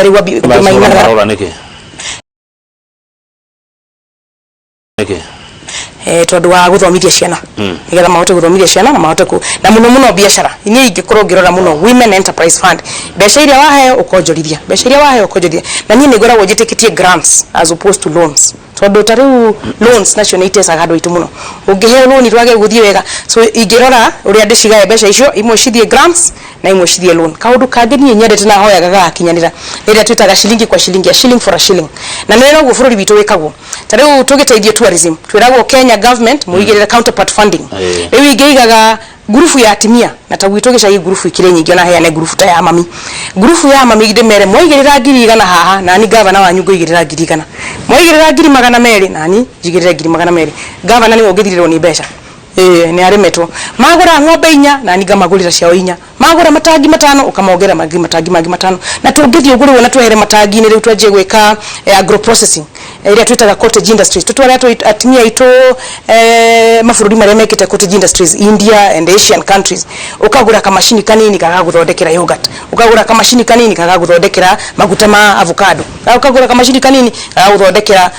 Rĩu mainaga. Marora nĩkĩ nĩkĩ? Tondũ wa gũthomithia ciana, nĩgetha mahote gũthomithia ciana na mahote ku na mũno mũno biacara. Niĩ ingĩkorwo ngĩrora mũno Women Enterprise Fund, mbeca iria waheo ũkonjorithia, mbeca iria waheo ũkonjorithia. Na niĩ nĩ ngoragwo njĩtĩkĩtie grants as opposed to loans, tondũ ta rĩu loans nacio nĩ itecaga andũ aitũ mũno. Ũngĩheo loan rwage gũthiĩ wega. So ingĩrora ũrĩa ndĩcigae mbeca icio, imwe cithiĩ grants na imwe cithiĩ loan. Kaũndũ kangĩ niĩ nyendete na hoyaga gagakinyanĩra nĩ ĩrĩa twĩtaga shilingi kwa shilingi, a shilling for a shilling. Na nĩ noguo bũrũri witũ wĩkagwo. Ta rĩu tũgĩteithio tourism, twĩragwo Kenya government mũigĩrĩre counterpart funding. Rĩu ingĩigaga ngurubu ya atimia, na ta gwitũ gĩcagi ngurubu ikĩrĩ nyingĩ, ona heane ngurubu ta ya mami, ngurubu ya mami, ndĩmere mwaigĩrĩra 100,000 haha, nani gavana wanyu ngũigĩrĩra 100,000. Mwaigĩrĩra 200,000, nani njigĩrĩre 200,000. Gavana nĩwe ũngĩthirĩrwo nĩ mbeca. Ĩĩ, nĩ arĩmetwo. Magũra ng'ombe inya, nani ngamagũrĩra ciao inya. Magũra matangi matano, ũkamongerera mangĩ matangi mangĩ matano. Na tũngĩthiĩ ũguo rĩu ona twehere matangi-inĩ, rĩu twanjie gwĩka agro processing, ĩrĩa twĩtaga cottage industries. Tũtware atumia aitũ mabũrũri marĩa mekĩte cottage industries, India and Asian countries. Ũkagũra kamacini kanini gagagũthondekera yogurt, ũkagũra kamacini kanini gagagũthondekera maguta ma avocado, ũkagũra kamacini kanini gagagũthondekera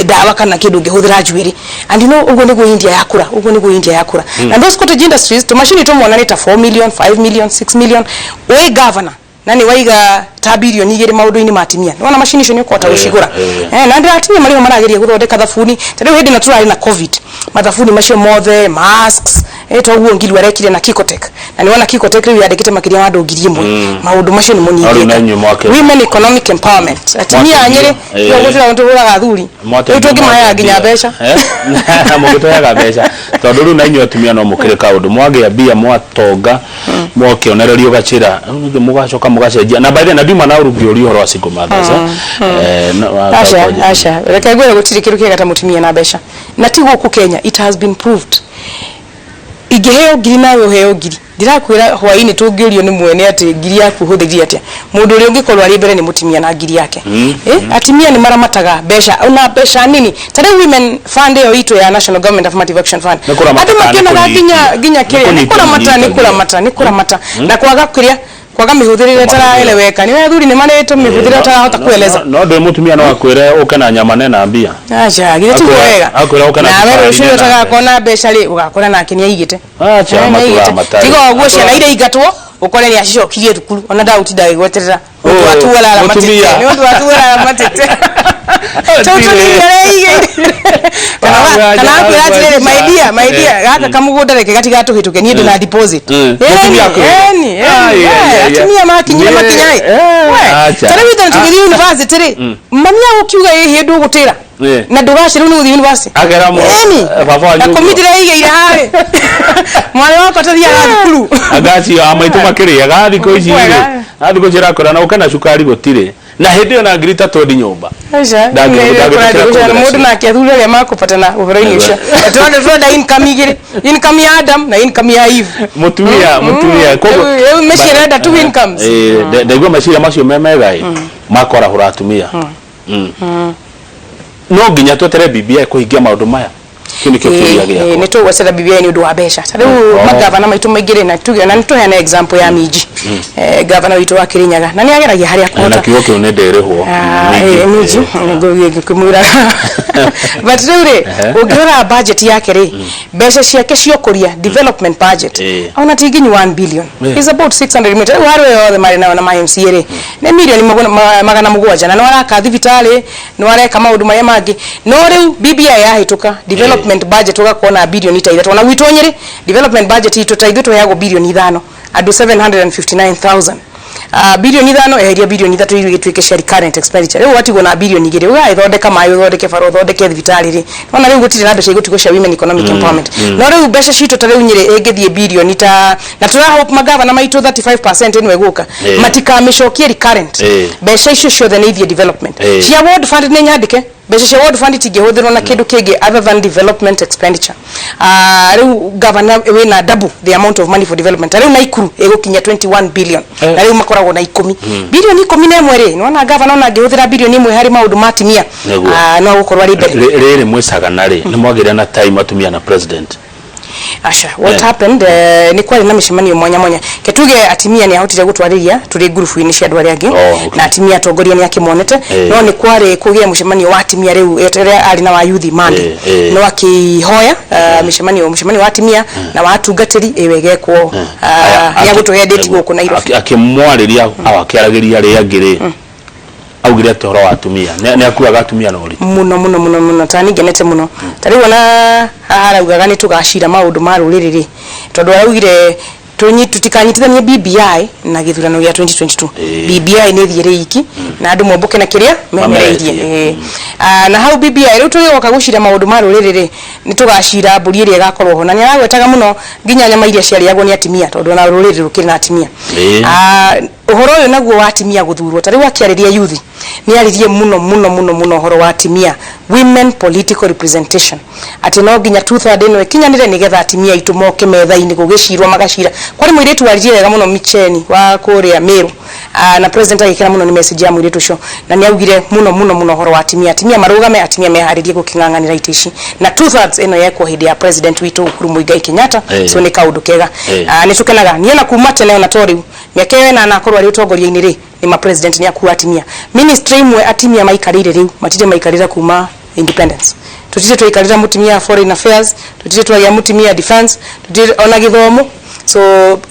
ndawa kana kĩndũ ũngĩhũthĩra njuĩrĩ. And you know, ũguo nĩguo India yakũra, ũguo nĩguo India yakũra. And those cottage industries, tũmacini tũmona nĩ ta 4 million, 5 million, 6 million. Wĩ governor na nĩ waiga ta 2 billion maũndũ-inĩ ma atimia, nĩwona macini icio nĩ ũkũhota gũcigũra. Na ndĩ atimia marĩho marageria gũthondeka thabuni. Ta rĩu hĩndĩ ĩno tũrarĩ na COVID, mathabuni macio mothe, masks, toguo Ngilu arekire na Kikotech. Na nĩwona Kikotech rĩu yandĩkĩte makĩria ma andũ 1,000. Maũndũ macio nĩ No rĩu na mũnyihĩte. inyuĩ Women economic empowerment, atimia a Nyĩrĩ. Nĩguo gũtĩra tũhũraga athuri rĩu, tũngĩmaheaga nginya mbeca. Mũgĩtũheaga mbeca, tondũ rĩu na inyuĩ atumia no mũkĩrĩ kaũndũ mwagĩa mbia, mwatonga, mwakĩonererio gacĩra, mũgacoka mũgacenjia. Na by the way, na ndiuma na ũru ngĩũria ũhoro wa single mothers, Aca, aca, reke ngwĩre, gũtirĩ kĩndũ kĩega ta mũtumia na mbeca. Na ti gũkũ Kenya, it has been proved. Ingĩheo ngiri nawe ũheo ngiri, ndirakwĩra hwainĩ tũngĩũrio nĩ mwene atĩ ngiri yaku ũhũthĩrire atĩa, mũndũ ũrĩa ũngĩkorwo arĩ mbere nĩ mũtumia na ngiri yake. Atumia nĩ maramataga mbeca ona mbeca nini. Ta rĩu women fund ĩyo itũ ya National Government Affirmative Action Fund, Nĩ kũramata andũ kana nĩ makĩonaga kũnyitia? nginya nginya Nĩ kĩrĩa nĩ kũnyitia kũramata, nĩ mũnyitagia. kũramata, nĩ kũramata na kwaga kĩrĩa, kwaga mĩhũthĩrĩre ĩtaraeleweka. Nĩ athuri nĩ marĩtwo mĩhũthĩrĩre ũtarahota kueleza. No ndĩ mũtumia no akwĩre ũke na nyama nena mbia. Aca, githĩ tiguo wega? Akwĩra ũke na Nawe cukari rũciũ nena ũtagakorwo na mbeca rĩ, ũgakora nake nĩ aigĩte. Acha, Eh, nĩ matũraga aigĩte. matarĩ. Tiga ũguo, ciana iria ingatwo ũkore nĩ acicokirie thukuru, ona ndagũtinda agĩgweterera. Oh, Ũndũ wa tuo araramatĩte. mũtumia. Nĩ ũndũ wa tuo araramatĩte. Tũtũ nĩ areigĩire. Kana akwĩra atĩrĩrĩ, "My dear, my dear, gaka kamũgũnda reke gatigatũhĩtũke, niĩ ndĩna deposit." Mũtumia akwĩra. Ĩni, Ai, ai, ai, ai. atumia makinyire makinya ĩ. We, Acha. ta rĩu ithe tũgĩthiĩ university rĩ, mami agũkiuga ĩ hĩndĩ ũgũtĩra na ndũgacĩrĩu nĩ gũthiĩ university. Akera baba wanyu Na ũguo. kũmi ndĩreigĩire harĩ mwarĩ wakwa tũthiaga thukuru. Angacio a maitũ makĩrĩaga thikũ ici rĩ, Kwega. na thikũ ici ĩrakwĩra na ũke na cukari gũtirĩ, na hĩndĩ ĩyo na ngiri ta twendi nyũmba. Aca, Ndangĩtĩkĩra kũhũthĩra mũndũ cio. nake athuri arĩa makũbatana ũhoro-inĩ ũcio. Twenda income igĩrĩ, income ya Adam na income ya Eve. Mũtumia koguo Rĩu mĩciĩ ĩrenda two incomes. Ndaigua meciria macio me mega ĩ makwarahũra atumia. No nginya twetere BBI kũhingia maũndũ maya? Kĩu nĩkĩo kĩũria Nĩ gĩakwa. tũgwetera BBI nĩ ũndũ wa mbeca. Ta rĩu magavana maitũ maingĩ rĩ, na tuge na nĩ tũheane example ya Minji, gavana witũ wa Kirinyaga, na nĩ ageragia harĩa Na akũhota. kiugo kĩu nĩ ndĩrĩhwo. Minji ngũkĩmwĩra, but rĩu rĩ, ũngĩrora budget yake rĩ, mbeca ciake cia ũkũria, development budget, ona ti nginyu 1 billion, is about 600 million. Rĩu harĩ othe marĩ nao na ma MCA rĩ, nĩ milioni 700, na nĩ araka thibitarĩ, nĩ areka maũndũ marĩa mangĩ. No rĩu BBI yahĩtũka, development budget ũgakorwo na bilioni ta 3. Ona gwitũ Nyĩrĩ development budget itũ, ta ithuĩ tũheagwo 5 bilioni, andũ 759,000. 5 bilioni, eheria 3 bilioni iria igĩtuĩke cia recurrent expenditure, rĩu ũgatigwo na 2 bilioni. Ũgagĩthondeka maĩ, ũthondeke bara, ũthondeke thibitarĩ rĩ, nona rĩu gũtirĩ na mbeca igũtigwo cia women economic empowerment. No rĩu mbeca citũ ta rĩu Nyĩrĩ ĩngĩthiĩ bilioni ta, na tũra hope magavana maitũ 35% ĩno ĩgũka matikamĩcokie recurrent. Mbeca icio ciothe nĩ ithiĩ development. Cia ward fund nĩ nyandĩke, mbeca cia ward fund itingĩhũthĩrwo na kĩndũ kĩngĩ other than development expenditure. Rĩu governor wĩna double the amount of money for development. Ta rĩu Naikuru ĩgũkinya 21 billion, na rĩu makoragwo na 10 11 bilioni rĩ, nĩwona governor ona angĩhũthĩra 1 bilioni harĩ maũndũ ma atimia, no gũkorwo arĩ mbere. Rĩrĩ mwĩcagana rĩ, nĩ mwagĩire na time atumia na president? Aca, what happened, nĩ kwarĩ na mĩcemanio mwanya mwanya. Ke tuge atimia nĩ ahotire gũtwarĩria tũrĩ ngurubu-inĩ cia andũ arĩa angĩ. Na atimia atongoria nĩ akĩmonete. No nĩ kwarĩ kũgĩa mũcemanio wa atimia rĩu ĩrĩa arĩ na wa youth Monday. No akĩhoya mĩcemanio wa atimia na wa atungatĩri ĩyo ĩgekwo, nĩ agũtũhe date gũkũ Nairobi. Akĩmwarĩria au akĩaragĩria arĩa angĩ rĩ, augire atĩ ũhoro wa atumia nĩ akuaga atumia na ũritũ? Muno muno muno muno. Ta niĩ ngenete mũno. Ta rĩu ona haha araugaga nĩ tũgacira maũndũ ma rũrĩrĩ rĩ, tondũ araugire tũtikanyitithanie BBI na gĩthurano gĩa 2022. BBI nĩ ĩthiĩ ĩrĩ iki na andũ mombũke na kĩrĩa memereirie. Mameretie. Ĩĩ. Ah, na hau BBI rĩu tũgĩgoka gũcira maũndũ ma rũrĩrĩ rĩ, nĩ tũgacira mbũri ĩrĩa ĩgakorwo ho, na nĩ aragwetaga mũno nginya nyama iria ciarĩagwo nĩ atimia, tondũ ona rũrĩrĩ rũkĩrĩ na atimia. Ah, ũhoro ũyũ naguo wa atimia gũthurwo, ta rĩu akĩarĩria youth nĩ aririe mũno mũno mũno mũno ũhoro wa atimia, women political representation, atĩ no nginya two third ĩno ĩkinyanĩre nĩgetha atimia aitũ moke metha-inĩ gũgĩcirwo magacira. Kwarĩ mũirĩtu waririe wega mũno, Micheni wa kũrĩa Meru. Ah, na president agĩkena mũno nĩ message ya mũirĩtu ũcio, na nĩ augire mũno mũno mũno ũhoro wa atimia, atimia marũgame, atimia meharĩrie gũkĩng'ang'anĩra itĩ ici na two thirds ĩno yekwo hĩndĩ ya president witũ Uhuru Muigai Kenyatta. So nĩ kaũndũ kega. Ah, nĩ tũkenaga niĩ na kuma tene, ona to rĩu mĩaka ĩyo ĩnana akorwo arĩ ũtongoria-inĩ rĩ, nĩ ma president nĩ akua atimia. Ministry imwe atimia maikarĩire rĩu matirĩ maikarĩra kuma independence. Tũtirĩ twaikarĩra mũtumia foreign affairs, tũtirĩ twagĩa mũtumia defense, tũtirĩ ona gĩthomo. So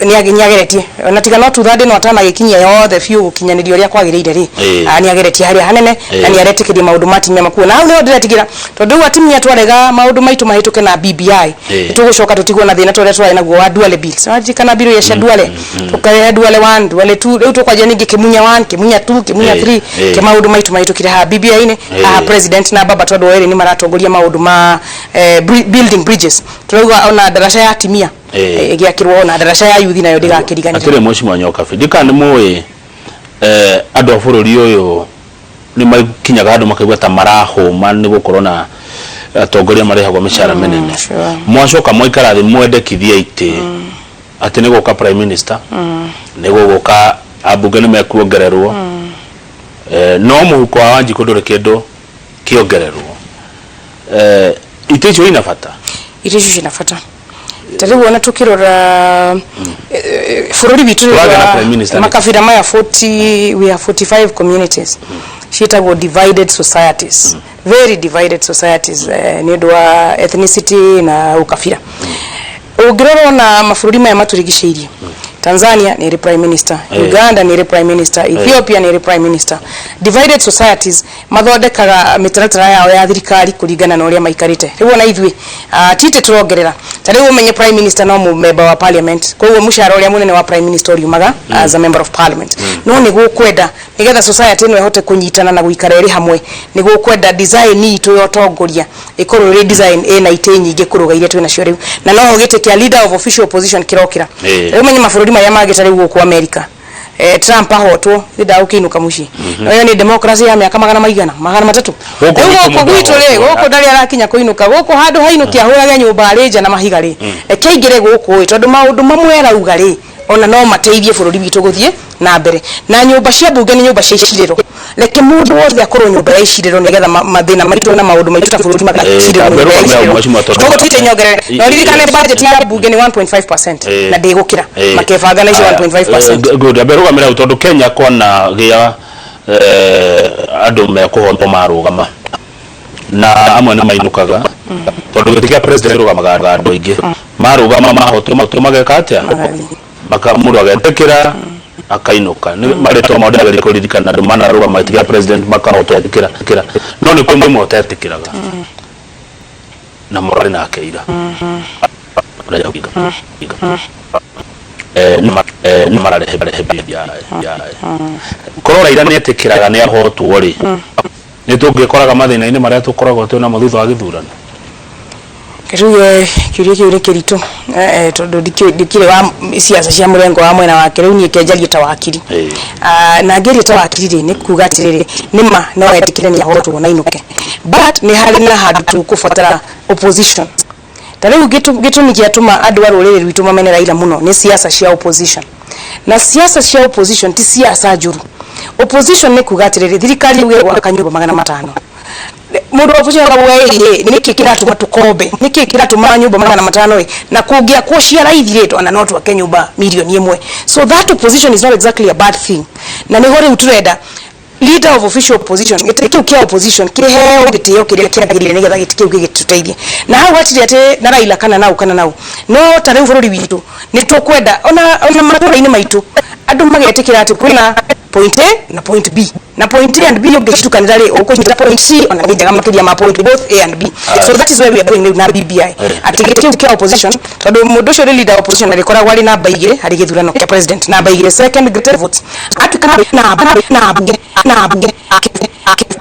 nĩ ageretie, ona tiga no two third ĩno atanagĩkinyia yothe biũ gũkinyanĩria ũrĩa kwagĩrĩire rĩ, ah, nĩ ageretie harĩa hanene na nĩ aretĩkĩria maũndũ ma atimia makuo, na hau nĩho ndĩretigĩra, tondũ rĩu atimia twarega maũndũ maitũ mahĩtũke na BBI, nĩtũgũcoka tũtigwo na thĩna ta ũrĩa twarĩ naguo wa Duale bills. Waririkana bill iria cia Duale? Tũkarehe Duale 1, Duale 2, rĩu tũkwanjia ningĩ Kĩmunya 1, Kĩmunya 2, Kĩmunya 3. Ke maũndũ maitũ mahĩtũkire haha BBI-inĩ. Haha president na baba, tondũ erĩ nĩ maratongoria maũndũ ma building bridges, tũrauga ona ndaraca ya atimia ĩgĩakĩrwo, ona ndaraca ya yuthi nayo ndĩgakĩriganĩra. Atĩrĩ, Mheshimiwa Nyokabi, ndikana nĩ mũĩ andũ a bũrũri ũyũ nĩ makinyaga handũ makaigua ta marahũma nĩ gũkorwo na atongoria marĩhagwo mĩcara mĩnene. Mwacoka mwaikara thĩ mwendekithia itĩ atĩ nĩ gũka prime minister, nĩ gũgũka ambunge nĩ mekuongererwo, no mũhuko wa Wanjikũ ndũrĩ kĩndũ kĩongererwo. Itĩ icio ina bata? Itĩ icio ciĩna bata. Ta rĩu ona tũkĩrora bũrũri witũ nĩ Tũragĩa na prime minister nĩkĩ? Makabira maya 40, we have 45 communities ciĩtagwo divided societies, very divided societies, nĩ ũndũ wa ethnicity na ũkabira. Ũngĩrora ona mabũrũri maya matũrigicĩirie, Tanzania nĩ ĩrĩ prime minister, Uganda nĩ ĩrĩ prime minister, Ethiopia nĩ ĩrĩ prime minister. Divided societies mathondekaga mĩtaratara yao ya thirikari kũringana na ũrĩa maikarĩte. Rĩu ona ithuĩ, ah, titĩ tũrongerera, ta rĩu ũmenye prime minister no member wa parliament, koguo mũcara ũrĩa mũnene wa prime minister ũriumaga as a member of parliament. No nĩ gũkwenda nĩgetha society ĩno ĩhote kũnyitana na gũikara ĩrĩ hamwe, nĩ gũkwenda design itũ ya ũtongoria ĩkorwo ĩrĩ design ĩna itĩ nyingĩ kũrũga iria twĩ nacio rĩu, na noho gĩtĩ kĩa leader of official opposition kĩrokĩra. Rĩu menye mabũrũri marĩa mangĩ, ta rĩu gũkũ America, Trump ahotwo nĩ ndagũkĩinũka mũciĩ. Ĩyo nĩ democracy ya mĩaka magana maigana 300. Gũkũ Rĩu gwitũ gũkũ mũndũ gwitũ rĩ, ahotwo, gũkũ ndarĩ arakinya kũinũka gũkũ, handũ hainũke ahũrage nyũmba arĩ nja na mahiga rĩ, reke aingĩre gũkũ ĩ, tondũ maũndũ mamwe arauga rĩ, ona no mateithie bũrũri witũ gũthiĩ na mbere. Na nyũmba cia mbunge nĩ nyũmba cia icirĩro, reke mũndũ wothe akorwo nyũmba ya icirĩro nĩgetha mathĩna maitũ na maũndũ maitũ ta bũrũri magacirĩrwo nyũmba ya icirĩro. Mheshimiwa, tondũ- Koguo tũite nyongerere na ũririkane budget ya mbunge nĩ 1.5% na ndĩgũkĩra makebanga na icio 1.5%. Good, ambe rũgamĩre hau, tondũ Kenya kwana gĩa andũ mekũhotwo marũgama na amwe nĩ mainũkaga, tondũ gĩtĩ kĩa president rũgamaga andũ aingĩ marũgama, mahotwo mahotwo mageka atĩa? Magathiĩ. Maka mũndũ agetĩkĩra akainũka. Nĩ marĩtwa mao ndĩrageria kũririkana, andũ manarũgama gĩtĩ kĩa president makahotwo etĩkĩra kĩra, no nĩ kũrĩ mũmwe ũtetĩkĩraga na mũrarĩ nake ira. Raila Odinga. Nĩ mararehe rehe mbia ya korwo Raila nĩ etĩkĩraga nĩ ahotwo rĩ, nĩ tũngĩkoraga mathĩna-inĩ marĩa tũkoragwo twĩ namo thutha wa gĩthurano? Rĩu kĩũria kĩu nĩ kĩritũ, tondũ ndikĩrĩ wa ciaca cia mũrengo wa mwena wake. Rĩu niĩ kenjarie ta wakiri. Ah, na ngĩaria ta wakiri rĩ, nĩ kuga atĩrĩrĩ, nĩ ma no etĩkĩre nĩ ahotwo na inũke, but nĩ harĩ na handũ tũkũbatara opposition. Ta rĩu gĩtũmi gĩatũma andũ a rũrĩrĩ rwitũ mamene Raila mũno nĩ siasa cia opposition, na siasa cia opposition ti siasa njũru. Opposition nĩ kuga atĩrĩrĩ, thirikari yuge gwaka nyũmba 500. Mundu wa opposition akauga ĩ nĩkĩ kĩratũma tũkombe, nĩkĩ kĩratũma nyũmba 500 ĩ, na kũngĩakwo cia raithi rĩ, ona no twake nyũmba 1 million. So that opposition is not exactly a bad thing, na nĩho rĩu tũrenda leader of official opposition, gĩtĩ kĩu kĩa opposition kĩheo gĩtĩo kĩrĩa kĩagĩrĩire, nĩgetha gĩtĩ kĩu gĩgĩtũteithie. Na hau hatirĩ atĩ na Raila kana nau kana nau, no ta rĩu bũrũri witũ nĩ tũkwenda ona matũra-inĩ maitũ andũ magetĩkĩra atĩ kwĩna point A na point B, na point A and B ũngĩcitukanĩra rĩ, ũkũnyita point C ona nĩ njega makĩria ma point both A and B. So that is where we are going rĩu na BBI, atĩ gĩtĩ kĩu kĩa opposition, tondũ mũndũ ũcio ũrĩ leader wa opposition arĩkoragwo arĩ namba 2 harĩ gĩthurano kĩa president, namba 2, second greatest votes, atuĩka na bunge na bunge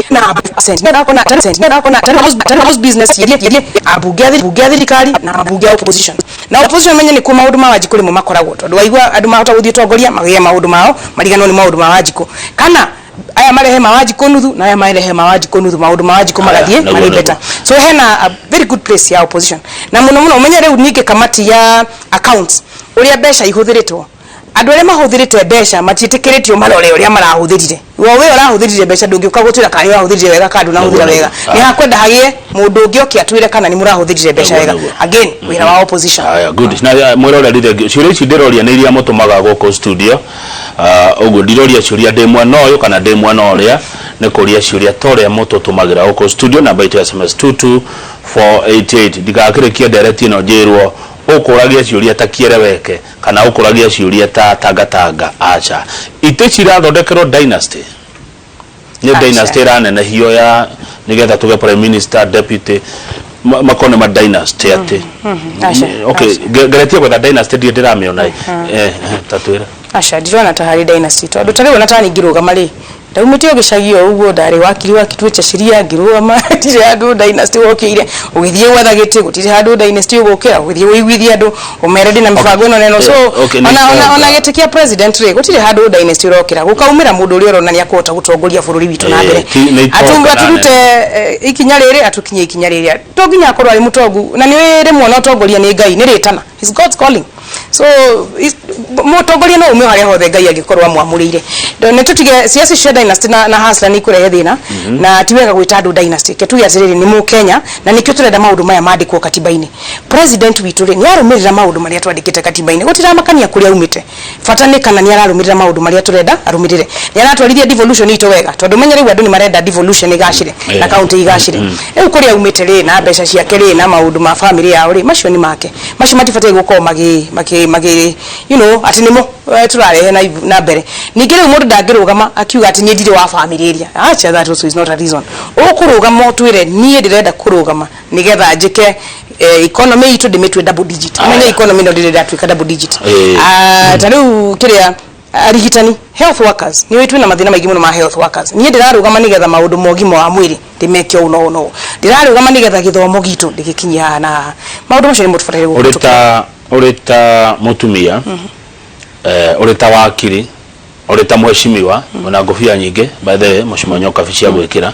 na percent na na percent na na house business yerie ambunge a thirikari na ambunge a opposition. Na opposition menye nĩ kuo maũndũ ma Wanjikũ rĩmwe makoragwo, tondũ waigua andũ mahota gũthiĩ ũtongoria magĩe maũndũ mao, mariganwo nĩ maũndũ ma Wanjikũ, kana aya marehe ma Wanjikũ nuthu na aya marehe ma Wanjikũ nuthu, maũndũ ma Wanjikũ magathiĩ Nĩguo, marĩ better. So hena a very good place ya opposition, na mũno mũno ũmenye rĩu ningĩ kamati ya accounts, ũrĩa mbeca ihũthĩrĩtwo, andũ arĩa mahũthĩrĩte mbeca matiĩtĩkĩrĩtio marore ũrĩa marahũthĩrire. We ũrahũthĩrire mbeca, ndũngĩũka gũtwĩra kana nĩ ũrahũthĩrire wega kana ndũnahũthĩra wega. Nĩ hakwenda hagĩe mũndũ ũngĩ oke atwĩre kana nĩ mũrahũthĩrire mbeca wega. Again, wĩra wa opposition. Haya, good. Na mwĩroreri, thengiũ. Ciũria ici ndĩroria nĩ iria mũtũmaga gũkũ studio. Ũguo ndiroria ciũria ndĩ mwena ũyũ kana ndĩ mwena ũrĩa, nĩ kũria ciũria ta ũrĩa mũtũtũmagĩra gũkũ studio. Namba itũ ya SMS 22488. Ndigakĩrĩkie ndereti ĩno njĩrwo ũkũragia ciũria ta kiereweke kana ũkũragia ciũria ta tangatanga. Aca, itĩ cirathondekerwo dynasty nĩ Aca. dynasty ĩranenehio ya nigetha tuge prime minister, deputy, makorwo nĩ ma dynasty atĩ. Aca, Okay. aca. Ngeretie gwetha dynasty, ndirĩ ndĩramĩona. Ta twĩre. Aca, ndirona ta harĩ dynasty, tondũ ta rĩu ona tani ngĩrũgama rĩ, ndaumĩte o gĩcagi o ũguo, ndarĩ wakiri wa kituo cha sheria ngĩrũgama, ndirĩ handũ dynasty wokĩire ũgĩthiĩ gwetha gĩtĩ, gũtirĩ handũ dynasty ũgũkĩra ũgĩthiĩ ũiguithie andũ ũmere ndĩna mĩbango ĩno na ĩno. So Okay, nĩ ona itonga. gĩtĩ kĩa president rĩ, gũtirĩ handũ dynasty ũrokĩra, gũkaumĩra mũndũ ũrĩa ũrona nĩ akũhota gũtongoria bũrũri witũ na mbere. Nĩ itonga na Atũrute ikinya rĩrĩ, atũkinyie ikinya rĩrĩa. To nginya akorwo arĩ mũtongu, na nĩ rĩmwe na ũtongoria nĩ Ngai, nĩ rĩtana. It's God's calling. So mũtongoria no ume o harĩa hothe Ngai angĩkorwo amwamũrĩire. Nĩ tũtige siasa cia dynasty na hustler, nĩ ikũrehe thĩna, na ti wega gwĩta andũ dynasty. Ke tuge atĩrĩrĩ, nĩ mũkenya, na nĩkĩo tũrenda maũndũ maya mandĩkwo katiba-inĩ. President witũ rĩ, nĩ arũmĩrĩra maũndũ marĩa twandĩkĩte katiba-inĩ, gũtiramakania kũrĩa aumĩte, bata nĩ kana nĩ ararũmĩrĩra maũndũ marĩa tũrenda arũmĩrĩre, nĩ aratwarithia devolution itũ wega, tondũ menye rĩu andũ nĩ marenda devolution ĩgacĩre na kaunti igacĩre. Rĩu kũrĩa aumĩte rĩ, na mbeca ciake rĩ, na maũndũ ma family yao rĩ, macio nĩ make, macio matibataire gũkorwo magĩ magĩ magĩ atĩ nĩmo tũrarehe na mbere. Ningĩ rĩu mũndũ ndangĩrũgama akiuga atĩ niĩ ndirĩ wa family ĩrĩa. Acha, that also is not a reason. Ũkũrũgama ũtwĩre, niĩ ndĩrenda kũrũgama nĩgetha njĩke economy itũ ndĩmĩtue double digit. Ũmenye economy no ndĩrĩ ndatuĩka double digit. Ah, ta rĩu kĩrĩa arigitani, health workers, nĩ twĩna mathĩna maingĩ mũno ma health workers. Niĩ ndĩrarũgama nĩgetha maũndũ ma ũgima wa mwĩrĩ ndĩmeke ũũ na ũũ na ũũ, ndĩrarũgama nĩgetha gĩthomo gitũ ndĩgĩkinyie haha na haha. Maũndũ macio nĩmo tũbataire ũrĩ gũkorwo. Ta ũrĩ ta mũtumia, ũrĩ ta wakiri, ũrĩ ta mheshimiwa, wĩna ngũbia nyingĩ, by the way, mheshimiwa Nyokabi, cia gwĩkĩra,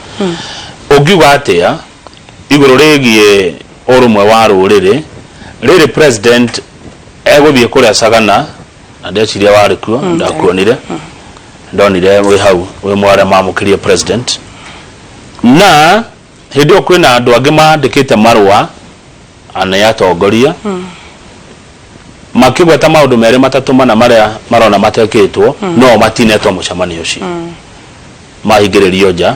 ũngiuga atĩa igũrũ rĩgiĩ ũrũmwe wa rũrĩrĩ rĩrĩ president egũthiĩ kũrĩa Sagana? Na ndeciria warĩ kuo, ndakuonire, ndonire wĩ hau wĩ mwarĩa mamũkĩrie president, na hĩndĩ ĩyo kwĩna andũ angĩ mandĩkĩte marũa ana atongoria makĩgweta maũndũ merĩ matatũ mana marĩa marona matekĩtwo, no matinetwo mũcemanio ũcio, mahingĩrĩrio nja,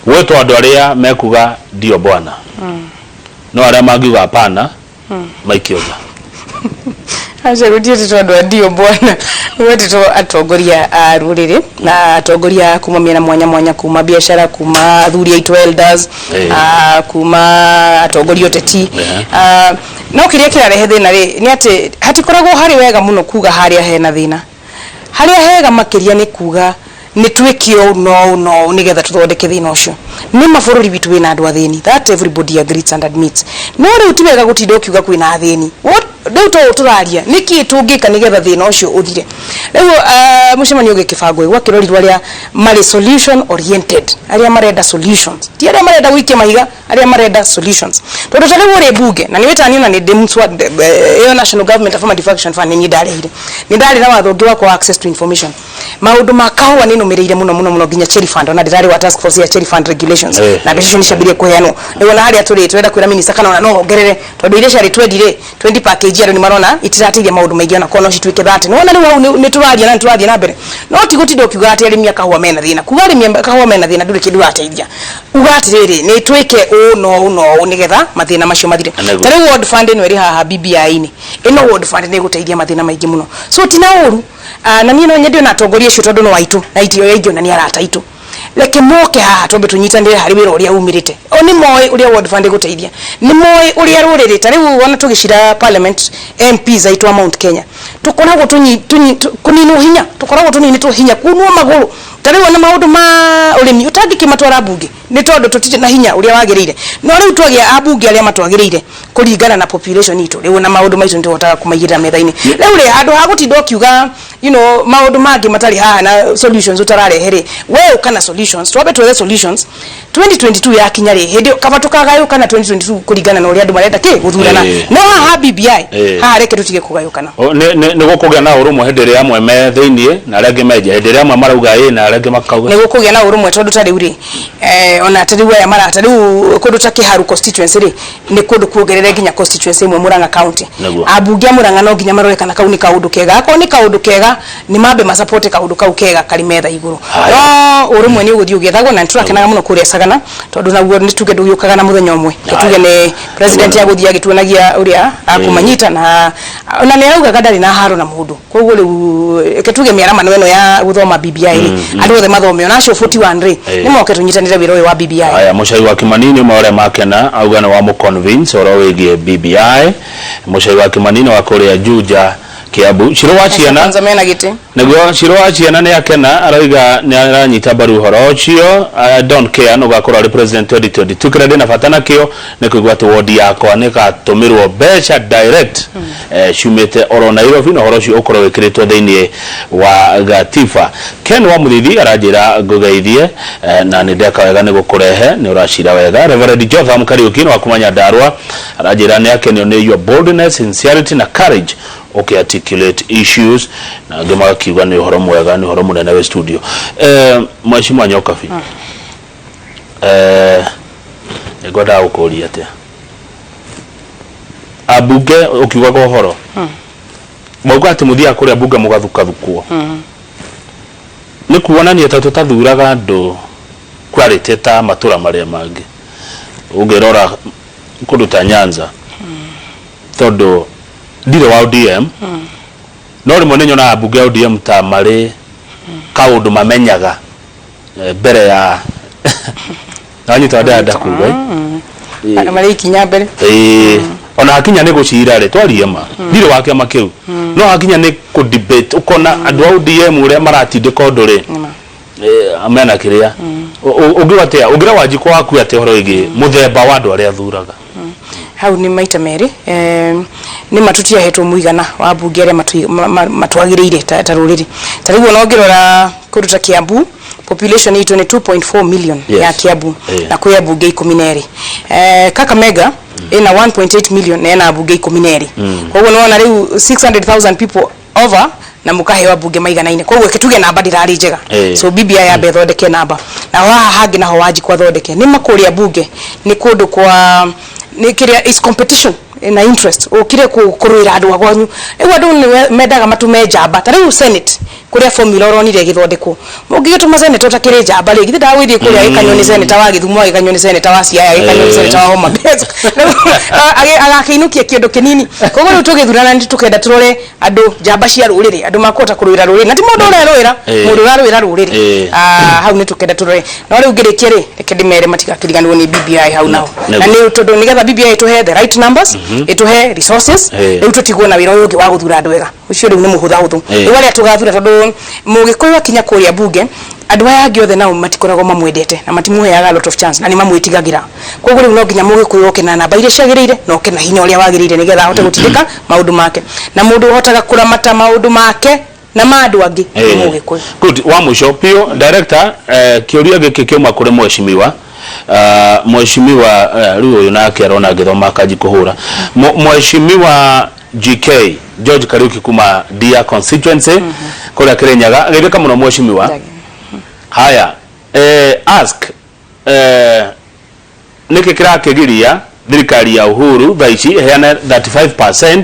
gwĩtwo andũ arĩa mekuga ndio bwana, no arĩa mangiuga hapana maikio nja. Aca, gũtiĩtĩtwo andũ a ndio bwana, gwetĩtwo atongoria a rũrĩrĩ na atongoria kuma mĩena mwanya mwanya, kuma biacara, kuma athuri aitũ elders, kuma atongoria ũteti. Ah, no kĩrĩa kĩrarehe thĩna rĩ, nĩ atĩ hatikoragwo harĩ wega mũno kuga harĩa hena thĩna. Harĩa hega makĩria nĩ kuga nĩ twĩke ũũ no ũũ no ũũ nĩgetha tũthondeke thĩna ũcio. Nĩ ma bũrũri witũ wĩna andũ athĩni, that everybody agrees and admits, no rĩu ti wega gũtinda ũkiuga kwĩna athĩni. Rĩu to tũraria nĩkĩ tũngĩka nĩgetha thĩna ũcio ũthire. Rĩu mũcemanio ũgĩkĩbangwo gwakĩrorirwo arĩa marĩ solution oriented, arĩa marenda solutions, ti arĩa marenda gũikia mahiga, arĩa marenda solutions, tondũ ta rĩu ũrĩ mbunge na nĩ wĩtani ona nĩ ndĩ ĩyo National Government Affirmative Action Fund, nĩ niĩ ndarehire, nĩ ndarĩ na watho ũngĩ wakwa wa access to information. Maũndũ ma kahũa nĩ nũmĩrĩire mũno mũno mũno, nginya Cherry Fund, ona ndĩrarĩ wa task force ya Cherry Fund regulations, na mbeca icio nĩ ciambirie kũheanwo. Rĩu ona harĩa tũrĩ, tũrenda kwĩra minister kana ona no ongerere, tondũ iria ciarĩ 20 rĩ, 20 per kg, andũ nĩ marona itirateithia maũndũ maingĩ, ona korwo no cituĩke 30. Nĩwona rĩu hau nĩ tũraria na nĩ tũrathiĩ na mbere, no ti gũtinda ũkiuga atĩ arĩmi a kahũa mena thĩna. Kuga arĩmi a kahũa mena thĩna, ndũrĩ kĩndũ ũrateithia. Uga atĩrĩrĩ, nĩ twĩke ũũ na ũũ na ũũ nĩgetha mathĩna macio mathire. Ta rĩu Ward Fund ĩno ĩrĩ haha BBI-inĩ ĩno, Ward Fund nĩ ĩgũteithia mathĩna maingĩ mũno, so ti na ũru. Ah, na niĩ no nyende ona atongoria acio, tondũ no aitũ na itio aingĩ ona nĩ arata aitũ, reke moke haha twambe tũnyitanĩre harĩ wĩra ũrĩa umĩrĩte. O nĩ moĩ ũrĩa Ward Fund ĩgũteithia, nĩ moĩ ũrĩa rũrĩrĩ. Ta rĩu ona tũgĩcira parliament, MPs aitũ a Mount Kenya, tũkoragwo kũninwo hinya, tũkoragwo tũninĩtwo hinya, kunwo magũrũ. Ta rĩu ona maũndũ ma ũrĩmi ũtangĩkĩmatwara mbunge nĩ tondũ tũtirĩ na hinya ũrĩa wagĩrĩire. No rĩu twagĩa ambunge arĩa matwagĩrĩire kũringana na population itũ, rĩu ona maũndũ maitũ nĩtũhotaga kũmaigĩrĩra metha-inĩ. Rĩu rĩ, handũ ha gũtinda ũkiuga maũndũ mangĩ matarĩ haha na solutions ũtararehe rĩ, we ũka na solutions, twambe twethe solutions. 2022 yakinya rĩ, hĩndĩ ĩyo kaba tũkagayũkana 2022 kũringana na ũrĩa andũ marenda kĩ gũthurana. No haha BBI, haha reke tũtige kũgayũkana. Nĩ gũkũgĩa na ũrũmwe hĩndĩ ĩrĩa amwe me thĩiniĩ na arĩa angĩ me nja, hĩndĩ ĩrĩa amwe marauga ĩ na arĩa angĩ makauga? Nĩ gũkũgĩa na ũrũmwe, tondũ ta rĩu rĩ, ona ta rĩu aya marata rĩu kũndũ ta Kĩharu constituency rĩ, nĩ kũndũ kuongerere nginya constituency ĩmwe Murang'a county. Ambunge a Murang'a no nginya marore kana kau nĩ kaũndũ kega. Akorwo nĩ kaũndũ kega, nĩ mambe masupport kaũndũ kau kega karĩ metha igũrũ. No ũrũmwe nĩ ũgũthiĩ ũgĩethagwo, na nĩtũrakenaga mũno kũrĩa Sagana, tondũ naguo nĩ tuge ndũgĩũkaga na mũthenya ũmwe. Tuge nĩ president agũthiĩ agĩtuonagia ũrĩa akũmanyita, na nĩ araugaga ndarĩ na haro na mũndũ. Koguo rĩu reke tuge mĩaramano ĩno ya gũthoma BBI rĩ, andũ othe mathome, ona acio 41 rĩ, nĩ moke tũnyitanĩre wĩra ũyũ wa BBI. Haya, Mũcai wa Kĩmanini ũmwe ũrĩa makena auga nĩ wa mũconvince ũhoro wĩgiĩ BBI. Mũcai wa Kĩmanini wa kũrĩa Juja, Kiambu. Ciro wa ciana kwanza mena gĩtĩ. Nĩguo Ciro wa ciana nĩ akena, arauga nĩ aranyita mbaru ũhoro ũcio. I don't care nĩ ũgakorwo arĩ president 2022, kĩrĩa ndĩna bata nakĩo nĩ kũigua atĩ wodi yakwa nĩ ĩgatũmĩrwo mbeca direct ciumĩte oro Nairobi, na ũhoro ũcio ũkorwo wĩkĩrĩtwo thĩinĩ wa gatiba. Ken wa Mũthithi aranjĩra ngũgeithie, na nĩ ndeka wega nĩ gũkũrehe, nĩ ũracira wega. Reverend Jotham Kariũki nĩ wa kuma Nyandarua aranjĩra nĩ akenio nĩ your boldness, sincerity na courage ũkĩ-articulate issues, na angĩ magakiuga nĩ ũhoro mwega, nĩ ũhoro mũnene wĩ studio. Mheshimiwa Nyokabi, ngwendaga gũkũria atĩa ambunge ũkiugaga ũhoro mauga atĩ mũthiaga kũrĩa mbunge mũgathukathukwo, nĩ kuonania ta tũtathuraga andũ quality ta matũra marĩa mangĩ. Ũngĩrora kũndũ ta Nyanza, tondũ ndirĩ wa ODM, no rĩmwe nĩ nyonaga mbunge ya ODM ta marĩ kaũndũ mamenyaga mbere ya nanyita ndĩrenda kuga. Marĩ ikinya mbere. Ĩĩ, ona hakinya nĩ gũcira rĩ, twarie ma, ndirĩ wa kĩama kĩu, no hakinya nĩ kũ debate, ũkona andũ a ODM ũrĩa maratindĩka ũndũ rĩ, Nĩma. Mena kĩrĩa. Ũngiuga atĩa, ũngĩra Wanjikũ waku atĩa ũhoro wĩgiĩ mũthemba wa andũ arĩa athuraga? Hau nĩ maita merĩ. Nĩ ma tũtiahetwo mũigana wa mbunge arĩa matwagĩrĩire ta rũrĩrĩ. Ta rĩu ona ũngĩrora kũndũ ta Kiambu, population itũ nĩ 2.4 million ya Kiambu, na kwĩ ambunge 12. Kakamega ĩna 1.8 million na ĩna ambunge 12. Koguo nĩwona rĩu 600,000 people over na mũkaheo ambunge maiganaine. Koguo reke tuge namba ndĩrarĩ njega. So BBI yambe ĩthondeke namba, na haha hangĩ naho Wanjikũ athondeke. Nĩ makũrĩa mbunge nĩ kũndũ kwa nĩ kĩrĩa is competition na interest, ũkire kũrũĩra andũ a gwanyu. Rĩu andũ nĩ mendaga matũme njamba. Ta rĩu Senate, kũrĩa formula ũronire ĩgĩthondekwo, mũngĩgĩtũma senator ũtakĩrĩ njamba rĩ, githĩ ndagũgĩthiĩ kũrĩa agĩkanywo nĩ senator wa Gĩthumo, agĩkanywo nĩ senator wa Siaya, agĩkanywo nĩ senator wa Homa Bay? Rĩu, agakĩinũkia kĩndũ kĩnini. Koguo rĩu tũgĩthurana nĩ tũkenda tũrore andũ njamba cia rũrĩrĩ, andũ makũhota kũrũĩra rũrĩrĩ, na ti mũndũ ũrerũĩra, mũndũ ũrarũĩra rũrĩrĩ. Ah, hau nĩ tũkenda tũrore. No rĩu ngĩrĩkia rĩ, reke ndĩmere matigakĩriganĩrwo nĩ BBI hau naho, na nĩ tondũ nĩgetha BBI ĩtũhe the right numbers, ĩtũhe resources, rĩu tũtigwo na wĩra ũyũ ũngĩ wa gũthura andũ ega. Ũcio rĩu nĩ mũhũthahũthũ. Rĩu arĩa tũgathura, tondũ mũgĩkũyũ akinya kũrĩa mbunge, andũ aya angĩ othe nao matikoragwo mamwendete na matimũheaga a lot of chance na nĩ mamwĩtigagĩra. Koguo rĩu no nginya mũgĩkũyũ oke na namba iria ciagĩrĩire na oke na hinya ũrĩa wagĩrĩire, nĩgetha ahote gũtindĩka maũndũ make, na mũndũ ũhotaga kũramata maũndũ make na ma andũ angĩ nĩ mũgĩkũyũ. Good. Wa mũico biũ, director, kĩũria gĩkĩ kĩuma kũrĩ mheshimiwa, mheshimiwa, rĩu ũyũ nake arona ngĩthoma akanji kũhũra. Mheshimiwa GK George Kariuki kuma Dia constituency kũrĩa Kĩrĩnyaga. Geithĩka mũno mheshimiwa. Haya, ask nĩkĩ kĩrakĩgiria thirikari ya Uhuru thaa ici ĩheane 35%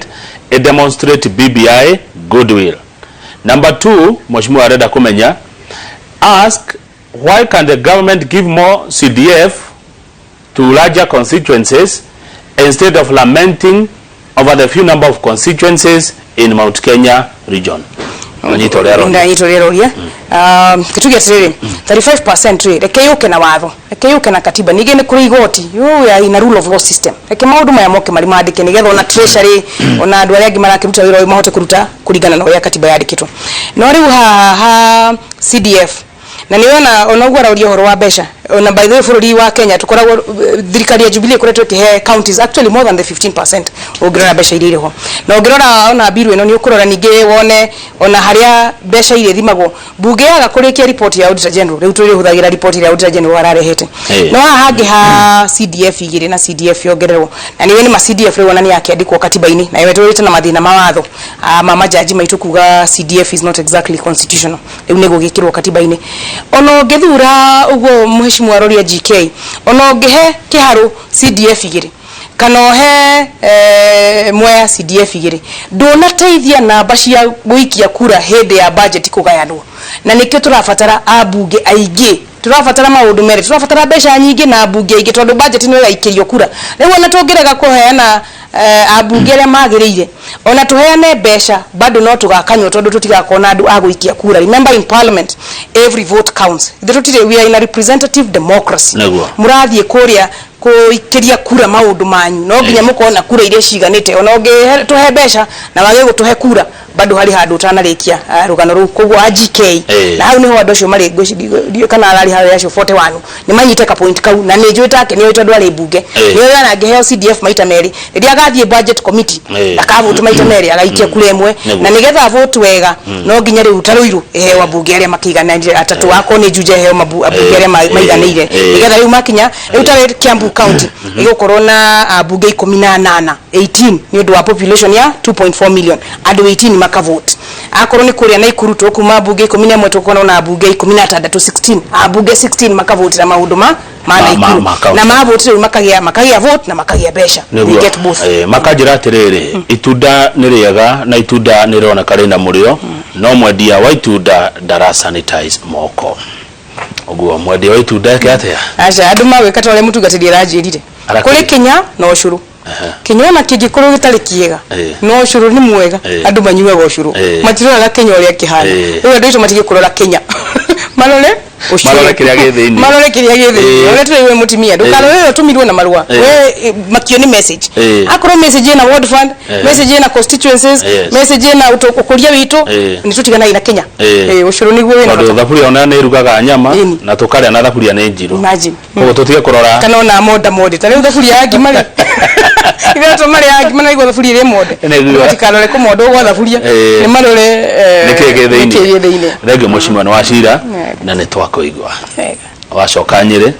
ĩ demonstrate BBI goodwill. Number 2, mheshimiwa arenda kũmenya, ask why can the government give more CDF to larger constituencies instead of lamenting over the few number of constituencies in Mount Kenya region. Wanyita ũrĩa aroria. Ndanyita ũrĩa aroria. Tuge atĩrĩrĩ, 35% rĩ, reke yũke na watho, reke yũke na katiba. Ningĩ nĩ kũrĩ igoti, we are in a rule of law system. Reke maũndũ maya moke marĩ mandĩke, nĩgetha ona treasury, ona andũ arĩa angĩ marakĩruta wĩra ũyũ mahote kũruta kũringana na ũrĩa katiba yandĩkĩtwo. No rĩu haha ha CDF, na nĩ ona ũguo arauria ũhoro wa mbeca, ona by the way bũrũri wa Kenya tũkoragwo, thirikari ya Jubilee ĩkoretwo ĩkĩhe counties actually more than the 15% ũngĩrora mbeca iria irĩ ho. Na ũngĩrora ona bill ĩno, nĩ ũkũrora ningĩ wone ona harĩa mbeca iria ithimagwo. Bunge yaga kũrĩkia report ya Auditor General, rĩu tũrĩhũthagĩra report ĩrĩa Auditor General ararehete. No haha hangĩ ha CDF igĩrĩ na CDF yongererwo, na nĩwe nĩ ma CDF rĩu ona nĩ yakĩandĩkwo katiba-inĩ, na ĩtũrĩte na mathĩna ma watho, ma majaji maitũ kuga CDF is not exactly constitutional. Rĩu nĩ gũgĩkĩrwo katiba-inĩ. Ona ũngĩthura ũguo mheshimiwa aroria GK, ona ũngĩhe Kĩharũ CDF igĩrĩ kana ũhe Mwea CDF igĩrĩ, ndũnateithia namba cia gũikia kura hĩndĩ ya budget kũgayanwo. Na nĩkĩo tũrabatara ambunge aingĩ, tũrabatara maũndũ merĩ, tũrabatara mbeca nyingĩ na ambunge aingĩ, tondũ budget nĩ ĩgaikĩrio kura. Rĩu ona tũngĩrega kũheana ambunge arĩa magĩrĩire, ona tũheane mbeca, bado no tũgakanywo, tondũ tũtigakorwo na andũ a gũikia kura. Remember, in parliament every vote counts. Ithuĩ tũtirĩ, we are in a representative democracy. Mũrathiĩ kũrĩa kũikĩria kura maũndũ manyu, no nginya mũkorwo na kura iria ciganĩte. Ona ũngĩtũhe mbeca na wage gũtũhe kura, bado harĩ handũ ũtanarĩkia rũgano rũu. Koguo a GK, na hau niho andũ acio marĩ, ngwĩciria kana ararĩ harĩa acio 41 nĩ manyite ka point kau, na nĩ njũĩ take nĩ oĩ, tondũ arĩ mbunge. Nĩ oĩ ona angĩheo CDF maita merĩ, rĩrĩa agathiĩ budget committee, ndakavote maita merĩ, agaikia kura ĩmwe. Na nĩgetha vote wega, no nginya rĩu ta Ruiru ĩheo ambunge arĩa makĩigananire atatũ, akorwo nĩ Juja ĩheo ambunge arĩa maiganĩire, nĩgetha rĩu makinya rĩu ta Kiambu County ĩgũkorwo na ambunge 18, 18, nĩ ũndũ wa population ya 2.4 million, andũ 18 makavote. Akorwo nĩ kũrĩa Naikuru tũkuma ambunge 11, tũkorwo na ambunge 16, 16, ambunge 16 makavotera maũndũ ma Naikuru. Ma county. Na mavote rĩu makagĩa vote na makagĩa mbeca. They get both. Makanjĩra atĩrĩrĩ, itunda nĩ rĩega na itunda nĩ rĩroneka rĩna mũrĩo, no mwendia wa itunda ndara sanitize moko. Ũguo mwendia wa itunda eke atĩa? Aca, andũ magwĩka ta ũrĩa mũtungatĩri aranjĩrire. Arakĩrire. Kũrĩ kinya na ũcũrũ. Kinya ona kĩngĩkorwo gĩtarĩ kĩega, no ũcũrũ nĩ mwega, andũ manyuaga ũcũrũ, matiroraga kinya ũrĩa kĩhana. Rĩu andũ acio matige kũrora kinya, marore ũcũrũ. Marore kĩrĩa gĩ thĩinĩ. Marore kĩrĩa gĩ thĩinĩ. Ũrĩa tũrĩ mũtumia, ndũkarore ũrĩa ũtũmirwo na marũa. We makio nĩ message. Akorwo message ĩna ward fund, message ĩna constituencies, message ĩna ũkũria witũ, nĩ tũtiganai na kinya. Ũcũrũ nĩguo wĩna tondũ bata. Thaburia ona nĩ ĩrugaga nyama na tũkarĩa na thaburia nĩ njirũ. Imagine. Koguo tũtige kũrora kana ona monda monde, ta rĩu thaburia ya ngima rĩ, ithuĩ tũmarĩ ya ngima na igua thaburia ĩrĩ monde. Nĩguo. Matikarore kũmonda ũguo thaburia, nĩ marore nĩkĩ gĩ nĩkĩ gĩ thĩinĩ. Thĩinĩ. Thengio mũcimwa nĩ wa cira. Wega. Na nĩ twakũigua. Wega. Wacoka Nyĩrĩ,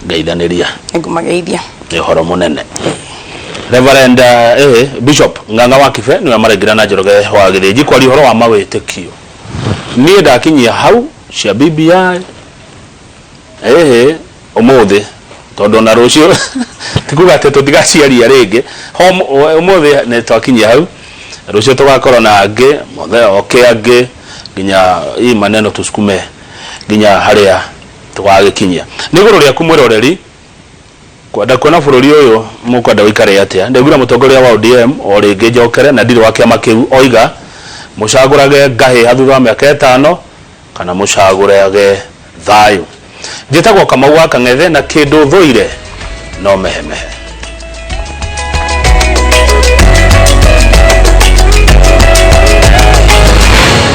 ngeithanĩria. Nĩngũmageithia. Nĩ ũhoro mũnene. Reverend Bishop Ng'ang'a wa Kibe nĩwe maraingĩra na Njoroge wa Gĩthĩnji kwaria ũhoro wa mawĩtĩkio. Niĩ ndakinyia hau cia BBI ũmũthĩ, tondũ ona rũciũ tikuga atĩ tũtigaciaria rĩngĩ. Ho ũmũthĩ nĩ twakinyia hau, rũciũ tũgakorwo na angĩ mothe oke angĩ nginya hii maneno tusukume nginya harĩa tũgagĩkinyia. Nĩ igũrũ rĩaku mwĩroreri kwenda kuona bũrũri ũyũ mũkwenda ũikare atĩa. Ndaiguire mũtongoria wa ODM o rĩngĩ, njokere na ndirĩ wa kĩama kĩu, oiga mũcagũrage ngahĩha thutha wa mĩaka 5 kana mũcagũrage thayũ. Njĩtagwo Kamau wa Kang'ethe, na kĩndũ thũire no mehemehe.